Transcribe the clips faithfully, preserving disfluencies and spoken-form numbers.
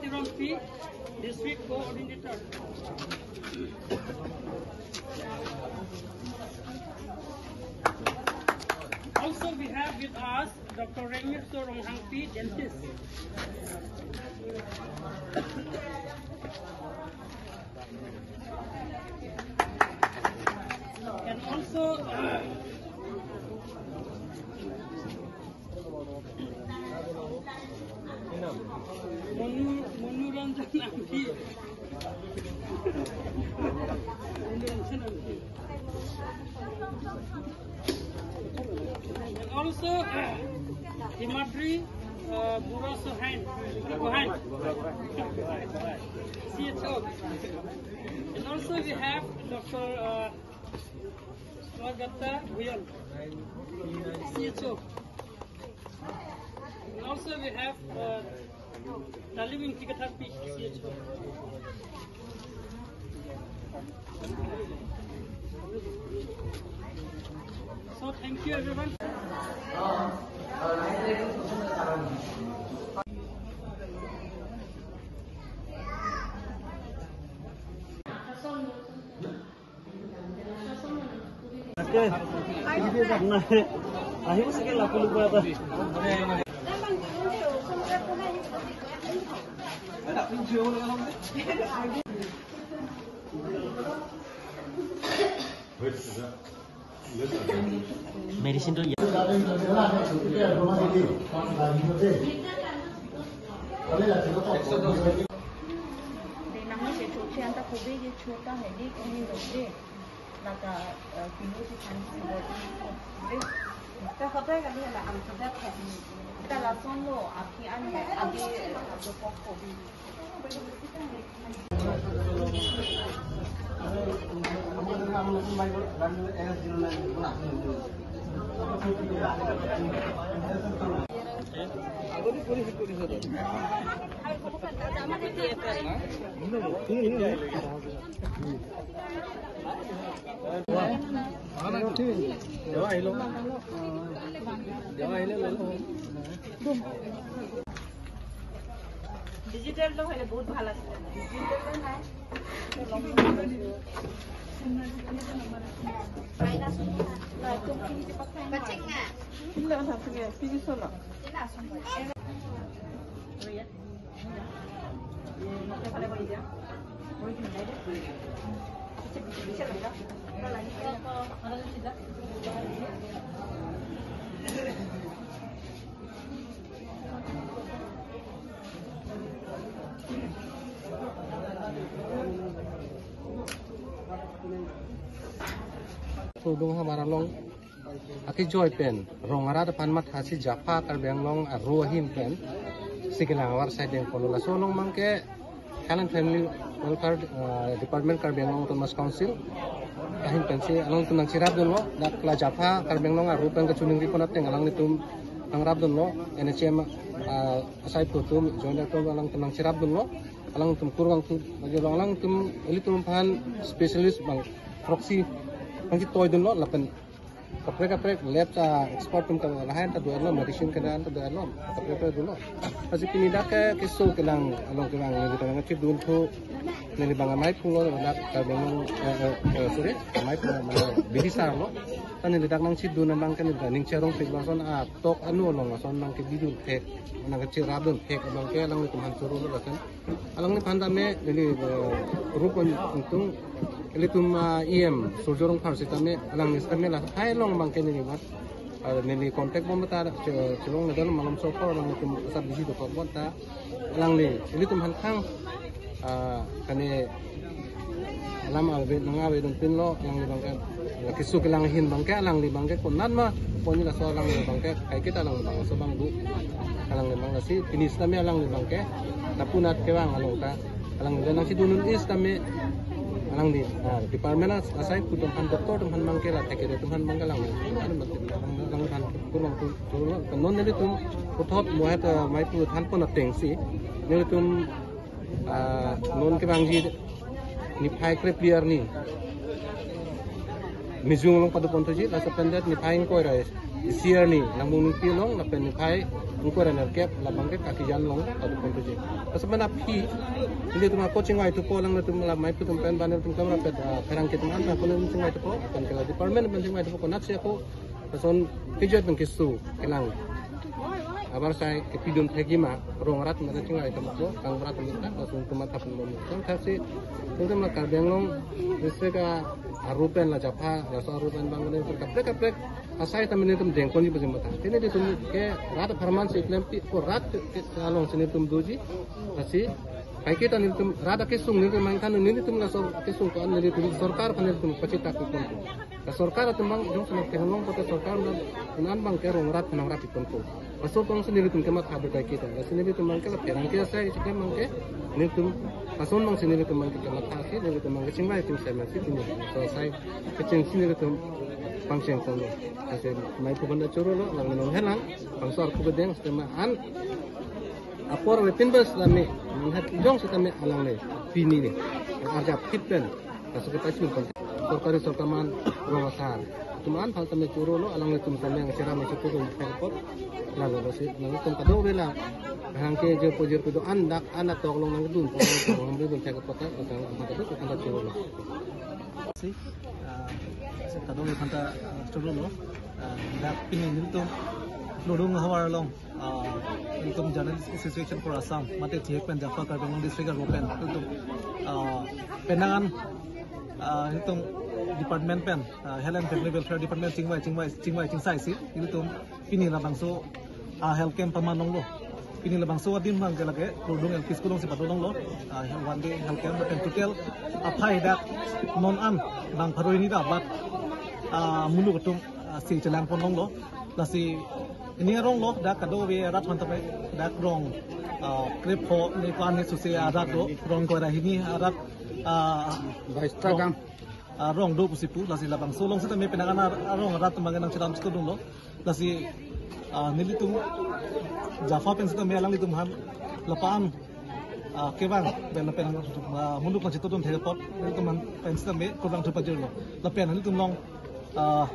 Tirongpi, District Coordinator. Also, we have with us Doctor Rengmirso Ronghangpi, dentist. And also, uh, Monu, Monuranjan Angti. Monuranjan Angti. And also, uh, Himadri, uh, Buraso Hein, Buraso Hein, C H O. And also we have Doctor, uh, Swagata Bhuyan, C H O. And also we have, uh, Taliming Tikathapi, C H O. So thank you everyone. Ake, ini dia nak. Ahi masih ke lapu lupa apa? Medicine to ya. Dei nangli chechoche anta kobe ke chota hedi kami dok de. Lata, eh, kilo si than si dok de. Ta hote kali hala ang hote kali. Ta lason lo, aphi an, abi, eh, jopok kobe. Digital to hoile bahut bhal asil. Digital to nai. Sodung hamar along akejoi pen rong arat aphan mathasi Japha Karbi Anglong aro ahin pen si kelang avarsai dengponlo. Laso along abangke Health and Family Welfare, uh, Department, Karbi Anglong Autonomous Council ahin pensi alangtum nangcherapdunlo. Dak la Japha Karbi Anglong aro pen kachiningripon ateng alanglitum nangrapdunlo. N H M, uh, asai pu atum, joint atum alangtum nangcherapdunlo. Alangtum kurvangthu lagi along alangtum ilitum aphan specialist abang proxy nangchetoidunlo lapen kaprek kaprek lab ta expert atum ta lahai ta do-etlo, medicine kedo-an ta do-etlo, kaprek kaprek dolo. Lasi pini dak ke keso kelang along kelang neli ta nangchedun thu, neli abang amei phunglo dak Karbi Anglong, eh, eh, eh, sorry, amei phunglo mane bidi sarlo. Ta neli dak nangchedun abangke neli ta ning cherong pik lason atok anu along lason nangkebidun thek, nangkecherapdun thek abangke alanglitum aphan chorolo lason. Alangliphan tame neli, eh, rup an-, untung ilitum, ah, E M Surjya Rongphar sitame alangli sitame lahai along abangke neli mat, ah, neli contact bom ta che-, chelongledetlo malomso apor alanglitum asap bisi dokok bom ta alangli ilitum aphan thang, ah, kane alam ave nangavedunpinlo alangli abangke. La keso kelang ahin abangke alangli abangke konat ma poni laso alangli abangke kaiketa alangli abang laso abang do. Alangli abang lasi pini sitame alangli abangke lapu anat kevang along ta alangli nangchedun un-e sitame alangli, ah, department as-, asai pu atum aphan, doctor atum aphan abangke la thekere atum aphan abangke alangli, alangli aphan kurvangthu chorolo. Non nelitum puthot mohet, ah, amei pu thanpon atengsi nelitum, ah, non kevangji niphai krephli arni Mijung along padopon thuji, laso pen det niphai ingkoi ra isi arni Langbung Ningpi along, lapen niphai ingkoi ra nerkep labang ke Kakijan along padopon thuji. Laso pen aphi, nelitum ako chingvai thupo, alanglitum la maipo atum pen, ba nelitum kam rapet, ah, pherangke atum an ako nelitum chingvai thupo, lapen ke la department pen chingvai thupo, konatsi ako lason kejut pen keso kelang abar sai kepidun thekji ma, rong arat mate chingvai thupo, kang arat mate, lason atum athap mom. Tangthaksi, nelitum la Karbi Anglong district a aru pen la Japha, laso aru pen bang nelitum kaprek kaprek asai tame nelitum dengponji pusi matha. Pini nelitum ke rat apharman si klempi, ko rat ke alongsi nelitum doji, lasi kaike ta nelitum rat akesung nelitum mangthan, nelitum laso kesung ko-an nelitum sorkar aphan nelitum pachethak ponpo. La sorkar atum bang jongsi nangtheklong pote sorkar atum an bang ke rong arat nang rap ponpo. Laso tongsi nelitum kematha ber kaike ta. Lasi nelitum bang ke la pherangke asai si ke bang ke nelitum lason bangsi nelitum bang ke kematha si nelitum bang ke chingvai atum sai masi pini. So sai kechengsi nelitum pangcheng ponlo. Lasi maipo abang ta chorolo, alang non helang, bangso arpu kedeng, sitame an apor ave tin bas lame, manghat jongsi tame alangle pini ne arjap hit pen, laso kepachun pen, sorkari sorkar man, rong asar atum an aphan tame chorolo, alanglitum tame ang cheram aso pudum pengkot, lalu lasi nangtum kadokave la, hangke je pojir kudo an dak, an atok along nangdun, pojir kudo nangdun pengkot, lalu nangtum kadokave anta chorolo. Si, ah, si kadokave aphanta, ah, chorolo, ah, dak pini nelitum Kludung ahavar along, ah, nelitum Journalist Association for Assam, mate thihek pen Japha Karbi Anglong District aru pen, nelitum, ah, penang an, ah, nelitum department pen, ah, Health and Family Welfare Department chingvai, chingvai, chingvai, chingsai si, nelitum pini labangso, ah, health camp paman longlo. Pini labangso adim bang ke lake Kludung L P School alongsi padolonglo, ah, one day health camp, lapen total aphai dak non an bang pharo hini ta bak, ah, muluk atum, ah, si chelang pon longlo. Lasi pini arong lo dak kadokave arat aphan tame dak rong, ah, krepho ne pan ne susi arat lo, rong ingkoi ra hini arat, ah, Baista rong, gang. Ah, rong do pusi pu, lasi labangso along sitame penang an arong arat atum bang nangcheram chitodunlo. Lasi, ah, nelitum Japha pen sitame alanglitum aphan lapu-an, ah, kevang pen lapen, ah, muluk nangchitodun thek apot nelitum aphan pen sitame kurvangthu pajirlo. Lapen nelitum along, ah,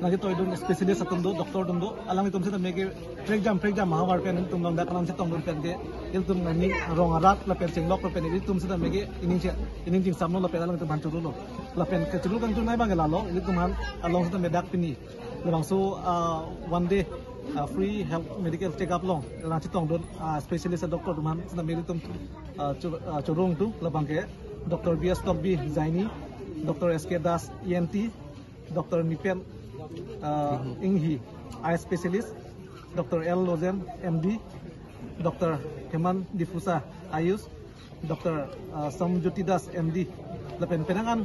nangchetoidun specialist atum do, doctor atum do, alanglitum sitame ke prekjam prekjam ahavar pen nelitum along dak nangchetongdun pen ke, ilitum nani rong arat lapen chenglok lapen ilitum sitame ke ining che, ining chingsamlo lapen alanglitum aphan chorolo. Lapen kechoro kangtung nai bang ke lalo, ilitum aphan along sitame dak pini labangso, ah, one day, ah, free health medical check up along nangchetongdun, ah, specialist doctor atum aphan sitame ilitum, ah, cho-, ah, chorong tu labang ke Doctor B S Tokbi, Gynae, Doctor S K Das, E N T, Doctor Nipen, ah, Inghi, eye specialist, Doctor L Lozen, M D, Doctor Heman D'Souza, Ayush, Doctor, ah, Samjyoti Das, M D, lapen penang an,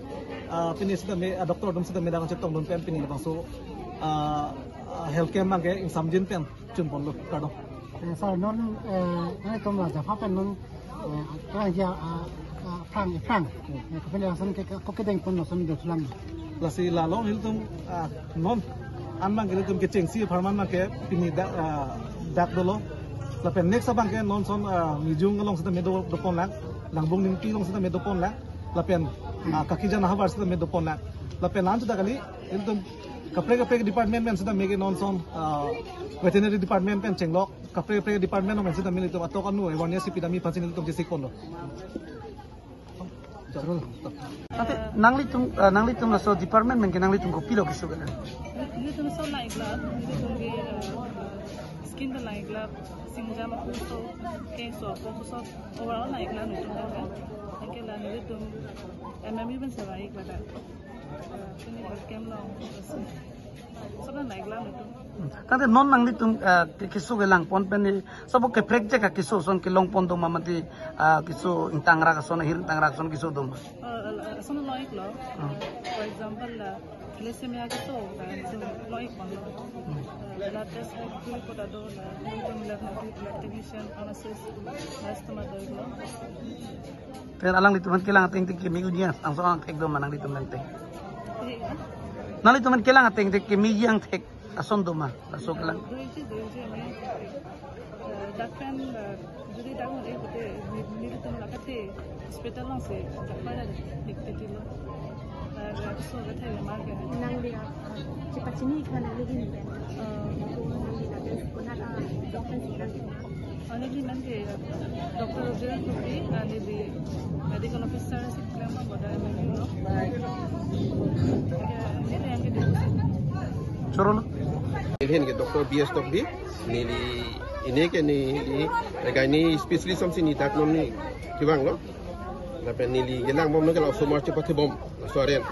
ah, pini sitame, ah, doctor atum sitame dak chetongdun pen pini labangso, ah, ah, health camp bang ke ingsamjin pen chunponlo, kardom. Eh, sir, non, eh, nangtum la Japha pen non, eh, kaya, ah, ah, aphrang, aphrang, eh, kapele ason ke, ke, ko kedeng pon ason do sulang. Lasi lalo nelitum, ah, non an bang ke nelitum kechengsi apharman bang ke pini dak, ah, dak dolo. Lapen next abang ke non son, ah, Mijung along sitame do, dopon lang. Langbung Ningpi along sitame dopon lang. Lapen, ah, Kakijan ahavar sitame dopon lang. Lapen lan sudah kali, nelitum kaprek kaprek department pen sitame ke non son, ah, veterinary department pen chenglok, kaprek kaprek department pen sitame nelitum atok anu awareness si pidami aphan si nelitum chesik ponlo. Ante nanglitum, ah, nanglitum laso department pen ke nanglitum kopilo keso ke? Nelitum laso night club, nelitum ke, ah, skin pen night club, singjam ako so, ke so ako so, overall night club nelitum ke. Anke la nelitum M M U pen serai kepada. Ah, pini health camp along, so, so night club nelitum. Tangte non nanglitum, ah, ke, keso kelang pon pen ni, sobo kaprek jaka keso ason kelong pon do ma mati, ah, keso ingtangrak ason, ahir ingtangrak ason keso do ma? Ah, ah, ah, ason lo-iklo. Hmm. For example, la thalassemia keso, la ason lo-ik ponlo. Hmm. Ah, blood test la kuri kota do, la nelitum lab na, lab technician, pharmacist, la sitame do-iklo. Pen alanglitum aphan kelang ateng ateng keme ujia, angsong angthek do ma nanglitum aphan ateng? Iya. Nanglitum aphan kelang ateng ateng keme ujia angthek ason do ma, laso kelang? Doji, doji, ami, eh, dak pen, eh, jodi dak un-e pute, ni, nelitum la kathe hospital alongsi, dak pen dik titilo. Nangli, ah, chepachini kha nangli ahin pen. Ah, nangli lapen konat, ah, doctor si nang. Neli nangke Doctor Rojira Tupi, ah, neli medical officer si klem boda M M U lo. Ya, neli nangke di. Choro lo. Neli ahin ke Doctor B S Tokbi, neli, neli ke neli, eh, gynae specialist atum si neli dak non neli kevang lo. Lapen neli kelang bom nangke la osomar chepathe bom, laso aren.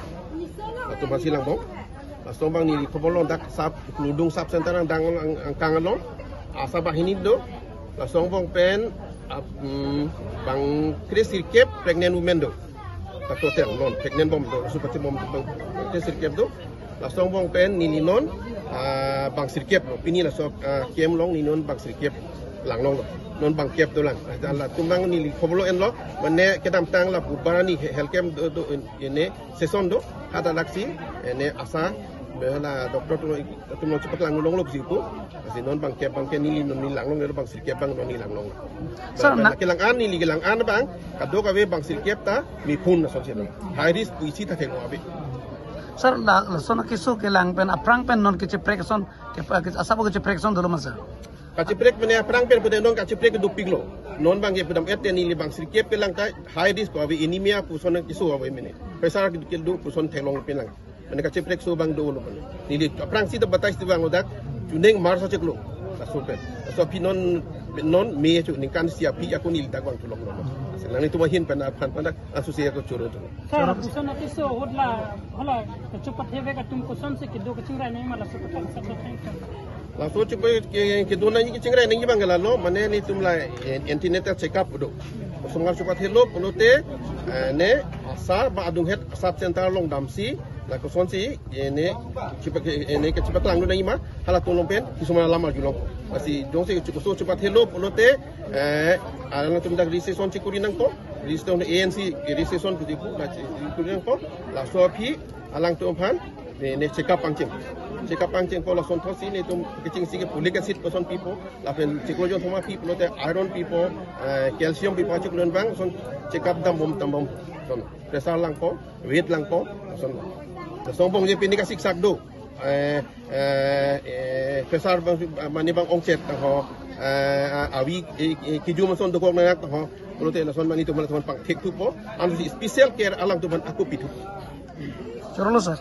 Latum aphansi lang bom. Laso abang neli khobor long dak sub, Kludung sub center angdeng ang, angkang along. Asa banghini do. Laso angbong pen, ap, mm, bang kre sirkep pregnant women do. Tak total non pregnant bom do, laso pathe bom do, bang kre sirkep do. Laso angbong pen neli non, ah, bang sirkep lo. Pini laso, ah, camp along neli non bang sirkep lang long lo. Non bang kep dolang. Latum abang neli khobor lo enlo. Mane kedamtang la Budhbar arni he-, health camp do, do, in, ene session do. Hadak laksi, ene asa, be hala doctor atum, atum along chepaklang long lo si pu. Lasi non bang kep bang ke neli non neli lang long, bang sirkep bang non neli lang long. Sir, bang na- kelang an neli kelang an bang, kadokave bang sirkep ta mipun asonsi lo. High risk pusi ta thek lo ave. Sir, la, lason keso kelang pen, aphrang pen non kacheprek ason, ke, ke, asap kacheprek ason dolo ma sir? Kacheprek mane aphrang pen pute non kacheprek dopik lo. Non bang ke pudam et neli bang sirkep kelang ta high risk pu ave, anemia puson keso ave mane. Pressure kedo puson theklong pen lang. Mane kacheprek so bang dolo mane. Neli aphrangsi ta batai si vang lo dak, June March achiklo. Laso pen. Laso aphi non, non May chu ningkan isi aphi ako neli dak vang chulok lo. Selang nelitum ahin pen aphan pen dak ansu si ako choro choro. Sir, lapuson akeso ahut la, hala, kachepathevek atum kosonsi kedo kachingrai nangji ma laso aphuthak sab thang. Laso chepa ke, kedo nangji kachingrai nangji abang ke lalo, mane nelitum la, eh, antenatal check up do. Osomar chepathelo pulote, eh, ne, asa ba adunghet sub center along damsi, la kosonsi, eh, ne, chepa ke, eh, ne, kachepaklang do nangji ma, halatum along pen, kisomar alam arjulong. Lasi jongsi chikoso chepathelo pulote, eh, alangtum dak registration chekuri nangpo, registration A N C, registration pu di pu, la chekuri nangpo, laso aphi, alangtum aphan, ne, ne check up pangcheng. Check up pangchengpo, lasonthotsi nelitum kechengsi ke folic acid koson pipo, lapen chiklo jon thoma pi pulote iron pipo, eh, calcium pipo, chiklo jon bang, son check up dam bom dam bom. Son pressure langpo, weight langpo, son. Laso angbong je pini kasiksak do. Eh, eh, eh, pressure bang, mane bang ongchet ho, eh, avi, eh, eh, kejum ason dokok nangkok ho. Pulote lason mane nelitum mane teman pangthek thupo. Ansi special care alangtum aphan ako pithu. Choro lo sir.